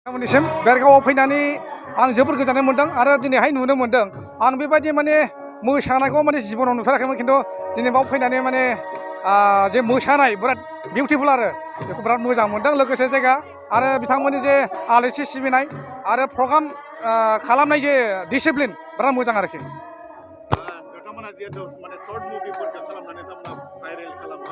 नोंथांमोननिसिम बेरगावआव फैनानै आं जोबोर गोजोननाय मोनदों आरो दिनैहाय नुनो मोनदों आं बेबायदि माने मोसानायखौ माने जिबनाव नुफेराखैमोन खिन्थु दिनै बाव फैनानै माने जे मोसानाय बिराद बिउटिफुल आरो बेखौ बिराद मोजां मोनदों लोगोसे जायगा आरो बिथांमोननि जे आलासि सिबिनाय आरो प्रग्राम खालामनाय जे डिसिप्लिन बिराद मोजां आरोखि नोंथांमोना जिहेतु माने सर्ट मुभिफोरखौ खालामनानै नोंथांमोना भाइरेल खालामो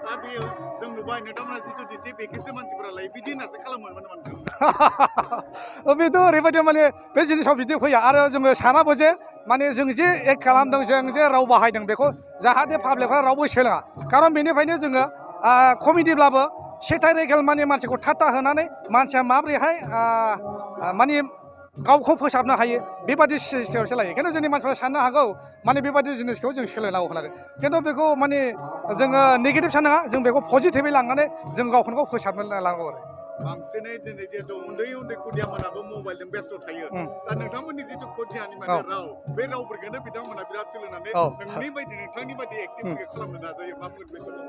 दा बेयो जों नुबाय नोंथांमोना जिथु दिन्थि बेखौसो मानसिफोरा लायो बिदि होननासो खालामोमोन नोंथां बेथ' ओरैबायदि माने बे जिनिसाव बिदि फैया आरो जोङो सानाबो जे माने जों जे एक्ट खालामदों जों जे राव बाहायदों बेखौ जाहाथे पाब्लिकफ्रा रावबो सोलोङा खारन बेनिफ्रायनो जोङो कमेडिब्लाबो सेटारिकेल माने मानसिखौ ठाट्टा होनानै मानसिया माबोरैहाय माने गावखौ फोसाबनो हायो बेबादि सिस्टेमावसो लायो खिन्थु जोंनि मानसिफ्रा साननो हागौ माने बेबादि जिनिसखौ जों सोलोंनांगौ होननानै खिन्थु बेखौ माने जोङो नेगेटिभ साननाङा जों बेखौ पजिटिभै लांनानै जों गावखौनो गाव फोसाबनो लानांगौ आरो बांसिनै दिनै जिहेतु उन्दै उन्दै खुदियाफोराबो मबाइलजों बेस्थ' थायो दा नोंथांमोननि जिथु खुदियानि माने राव बे रावफोरखौनो बिथांमोना बिराद सोलोंनानै नोंथांनि बायदि एक्टिंफोरखौ खालामनो नाजायो मा बुंगोन बे समाव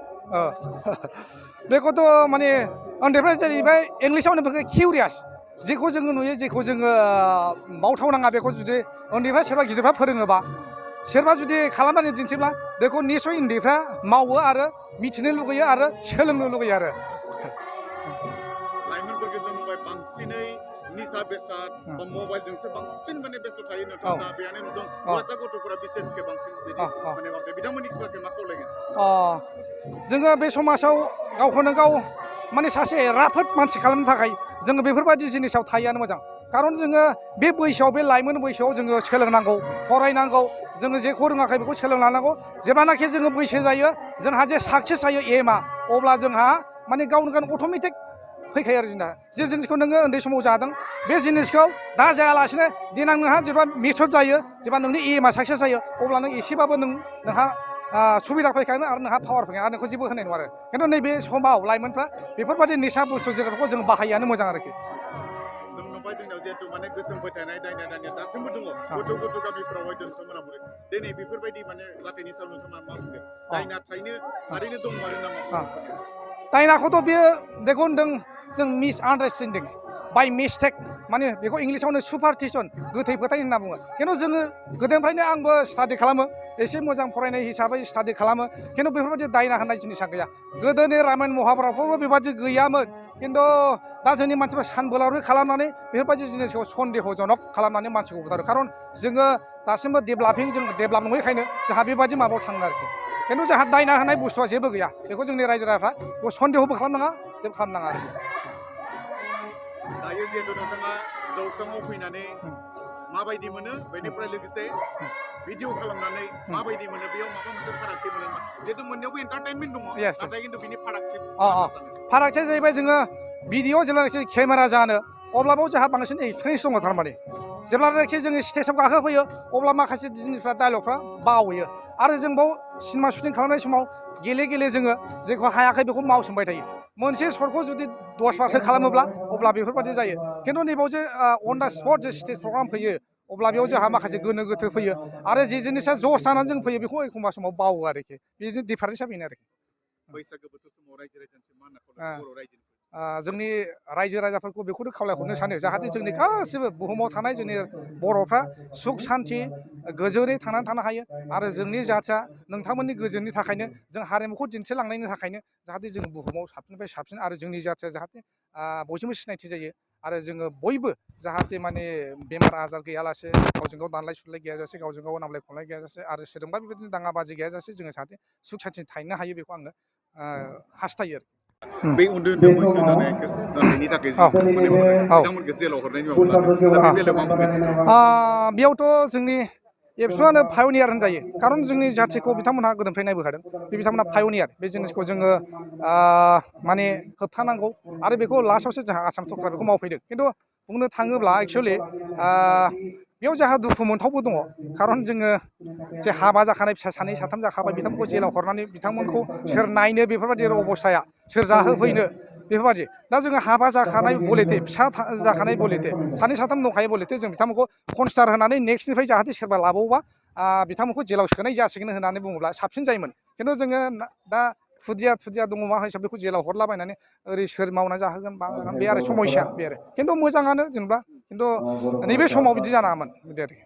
बेखौथ' माने उन्दैफ्रा जाहैबाय इंलिसाव होनो बेखौ किउरियास जेखौ जोङो नुयो जेखौ जोङो मावथावनाङा बेखौ जुदि उन्दैफ्रा सोरबा गिदिरफ्रा फोरोङोबा सोरबा जुदि खालामनानै दिन्थिब्ला बेखौ निस्सय उन्दैफ्रा मावो आरो मिथिनो लुगैयो आरो सोलोंनो लुगैयो आरो लाइमोनफोरखौ जों नुबाय बांसिनै निसा बेसाद बा मबाइलजोंसो बांसिन माने बेस्थ' थायो नोंथाङा दा बेयानो नुदों हौवासा गथ'फोरा बिसेसके बांसिन बिदि माने बिथांमोननि थाखाय मा खावलायगोन जोङो बे समाजाव गावखौनो गाव माने सासे राफोद मानसि खालामनो थाखाय जोङो बेफोरबायदि जिनिसाव थायोआनो मोजां खारन जोङो बे बैसोआव बे लाइमोन बैसोआव जोङो सोलोंनांगौ फरायनांगौ जोङो जेखौ रोङाखै बेखौ सोलोंलांनांगौ जेब्लानाखि जोङो बैसो जायो जोंहा जे साक्सेस जायो एमआ अब्ला जोंहा माने गावनो गाव अट'मेटिक फैखायो आरो जोंना जे जिनिसखौ नोङो उन्दै समाव जादों बे जिनिसखौ दा जायालासिनो देनां नोंहा जेब्ला मेथड जायो जेब्ला नोंनि एमआ साक्सेस जायो अब्ला नों एसेबाबो नोंहा सुबिदा फैखागोन आरो नोंहा पावार फैगोन आरो नोंखौ जेबो होनाय नङा आरो खिन्थु नैबे समाव लाइमोनफ्रा बेफोरबायदि निसा बुस्थु जिरादखौ जों बाहायिआनो मोजां आरोखि जों नुबाय जोंनाव जिहेतु माने गोसोम फोथायनाय दायना दानिया दासिमबो दङ गथ' गथ' गामिफ्रावहाय दोनथ'मोना बुङो दिनै बेफोरबायदि माने जाथायनि सायाव नोंथाङा मा बुंगोन दायना थारैनो दङ आरो ना मा दायनाखौथ' बेखौ होनदों जों मिस आन्डारस्टेन्डिं बाय मिस्टेक माने बेखौ इंलिसावनो सुपारस्टिसन गोथै फोथायनाय होनना बुङो खिन्थु जोङो गोदोनिफ्रायनो आंबो स्टाडि खालामो एसे मोजां फरायनाय हिसाबै स्टाडि खालामो खिन्थु बेफोरबायदि दायना होननाय जिनिसा गैया गोदोनि रामायण महाभारतफ्रावबो बेबादि गैयामोन खिन्थु दा जोंनि मानसिफ्रा सानबोलावरि खालामनानै बेफोरबायदि जिनिसखौ सन्देहजनक खालामनानै मानसिखौ बुथारो खारन जोङो दासिमबो जों डेभेलप नङैखायनो जोंहा बेबायदि माबायाव थाङो आरोखि खिन्थु जोंहा दायना होनाय बुस्थुआ जेबो गैया बेखौ जोंनि रायजो राजाफ्रा सन्देहबो खालामनाङा जेबो खालामनाङा आरोखि दायो जिहेतु नोंथाङा जौस्राङाव फैनानै माबायदि मोनो बेनिफ्राय लोगोसे भिडिअ खालामनानै माबायदि मोनो बेयाव माबा मोनसे फारागथि मोनो जिहेतु मोननैयावबो एन्टारटेनमेन्ट दङ नाथाय खिन्थु बिनि फारागथिया जाहैबाय जोङो भिडिअ जेब्लानाखि केमेरा जानो अब्लाबो जोंहा बांसिन एक्सपिरियेन्स दङ थारमाने जेब्लानाखि जोङो स्टेजाव गाखोफैयो अब्ला माखासे जिनिसफ्रा डायलगफ्रा बावयो आरो जों बाव सिनेमा शुटिं खालामनाय समाव गेले गेले जोङो जेखौ हायाखै बेखौ मावसोमबाय थायो मोनसे सर्टखौ जुदि 10 बारसो खालामोब्ला अब्ला बेफोरबायदि जायो खिन्थु नैबाव जे अन दा स्पट जे स्टेज प्रग्राम फैयो अब्ला बेयाव जोंहा माखासे गोनो गोथो फैयो आरो जे जिनिसा जस जानानै जों फैयो बेखौ एखमबा समाव बावो आरोखि बेजों डिफारेन्सआ बेनो आरोखि बैसागो बोथोर समाव रायजो राजानिसिम मा होनना खावलायो बर' रायजोनि जोंनि रायजो राजाफोरखौ बेखौनो खावलायहरनो सानो जाहाथे जोंनि गासिबो बुहुमाव थानाय जोंनि बर'फ्रा सुख सान्थि गोजोनै थांनानै थानो हायो आरो जोंनि जाथिया नोंथांमोननि गोजोननि थाखायनो जों हारिमुखौ दिन्थिलांनायनि थाखायनो जाहाथे जों बुहुमाव साबसिननिफ्राय साबसिन आरो जोंनि जाथिया जाहाथे बयजोंबो सिनायथि जायो आरो जोङो बयबो जाहाथे माने बेमार आजार गैयालासे गावजों गाव दानलाय सुलाय गैयाजासे गावजों गाव नांलाय खमलाय गैयाजासे आरो सोरजोंबा बेबायदिनो दाङाबाजि गैयाजासे जोङो जाहाथे सुख सान्थि थाहैनो हायो बेखौ आङो हास्थायो आरो बै उन्दै उन्दै बैसो जानायखौ जानायनि थाखाय जि माने बिथांमोनखौ जेलाव हरनायनि माबा लादों दा बे बेलायाव मा बुंगोन बेयावथ' जोंनि एबसुआनो पायनियार होनजायो खारन जोंनि जाथिखौ बिथांमोनहा गोदोनिफ्राय नायबोखादों बे बिथांमोनहा पायनियार बे जिनिसखौ जोङो माने होबथानांगौ आरो बेखौ लास्टआवसो जोंहा आसाम सरकारा बेखौ मावफैदों खिन्थु बुंनो थाङोब्ला एक्सुवेलि बेयाव जोंहा दुखु मोनथावबो दङ खारन जोङो जे हाबा जाखानाय फिसा सानै साथाम जाखाबाय बिथांमोनखौ जेलाव हरनानै बिथांमोनखौ सोर नायनो बेफोरबायदि अबस्थाया सोर जाहोफैनो बेफोरबायदि दा जोङो हाबा जाखानाय बलेथे फिसा जाखानाय बलेथे सानै साथाम दंखायो बलेथे जों बिथांमोनखौ कनसिडार होनानै नेक्स्टनिफ्राय जाहाथे सोरबा लाबावोबा बिथांमोनखौ जेलाव सोनाय जासिगोन होननानै बुङोब्ला साबसिन जायोमोन खिन्थु जोङो दा खुदिया दङ मा हिसाबै बेखौ जेलाव हरलाबायनानै ओरै सोर मावना जाहोगोन मागोन बे आरो समस्या बे आरो खिन्थु मोजाङानो जेनेबा खिन्थु नैबे समाव बिदि जानाङामोन बिदि आरो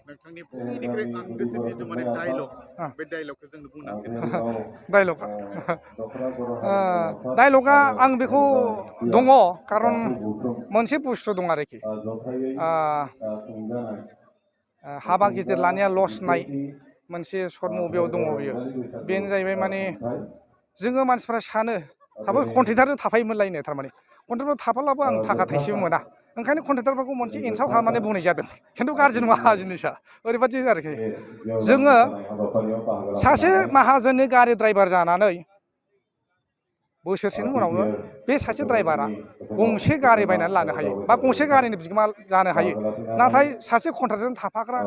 नोंथांनि बयनिख्रुइ आंगोसिन जिथु माने डायलग बे डायलगखौ जोंनो बुंनो डायलगा आं बेखौ दङ खारन मोनसे बुस्थु दं आरोखि हाबा गिदिर लानाया लस नाय मोनसे सर्ट मुभियाव दङ बियो बेनो जाहैबाय माने जोङो मानसिफ्रा सानो थाबै कन्ट्रेक्टारजों थाफायोमोनलायनो थारमाने कन्ट्रेक्टार थाफाब्लाबो आं थाखा थाइसेबो मोना ओंखायनो कन्ट्रेक्टारफोरखौ मोनसे इनसाल्ट खालामनानै बुंनाय जादों खिन्थु गाज्रि नङा जिनिसा ओरैबायदि आरोखि जोङो सासे माहाजोननि गारि ड्राइभार जानानै बोसोरसेनि उनावनो बे सासे ड्राइभारा गंसे गारि बायनानै लानो हायो बा गंसे गारिनि बिगोमा जानो हायो नाथाय सासे कन्ट्रेक्टरजों थाफाग्रा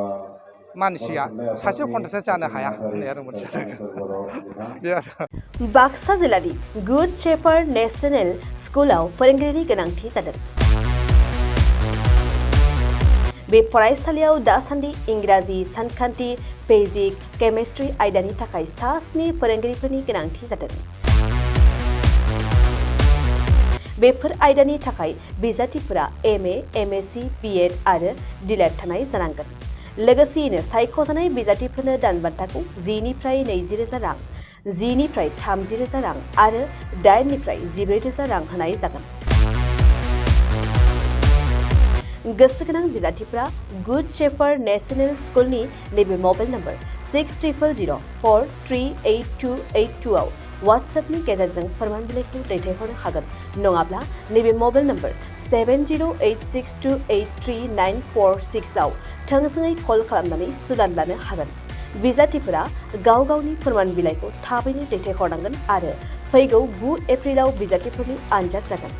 मानसिया सासे कन्ट्रेक्टर जानो हाया होननाय आरो मोनसे बे आरो बाक्सा जिल्लानि गुड शेफार्ड नेशनेल स्कुलाव फोरोंगिरिनि गोनांथि जादों। बे फरायसालियाव दासान्दि इंराजि, सानखान्थि, फिजिक्स, केमिस्ट्रि आयदानि थाखाय सा 7 फोरोंगिरिफोरनि गोनांथि जादों। बेफोर आयदानि थाखाय बिजाथिफोरा MA, MSc, BEd आरो DLED थानाय जानांगोन। लोगोसेयैनो सायख'जानाय बिजाथिफोरनो दानबान्थाखौ 10 निफ्राय 20,000 रां, 10 निफ्राय 30,000 रां आरो 8 निफ्राय 14,000 रां होनाय जागोन। गोसो गोनां बिजाथिफोरा गुड शेफार्ड नेशनेल स्कुलनि नैबे मबाइल नम्बर 6000438282 आव वाट्सएपनि गेजेरजों फोरमान बिलाइखौ दैथायहरनो हागोन नङाब्ला नैबे मबाइल नम्बर 7086283946 आव थोंजोङै कल खालामनानै सुलाद लानो हागोन। बिजाथिफोरा गाव गावनि फोरमान बिलाइखौ थाबैनो दैथायहरनांगोन आरो फैगौ 9 एप्रिलाव बिजाथिफोरनि आनजाद जागोन।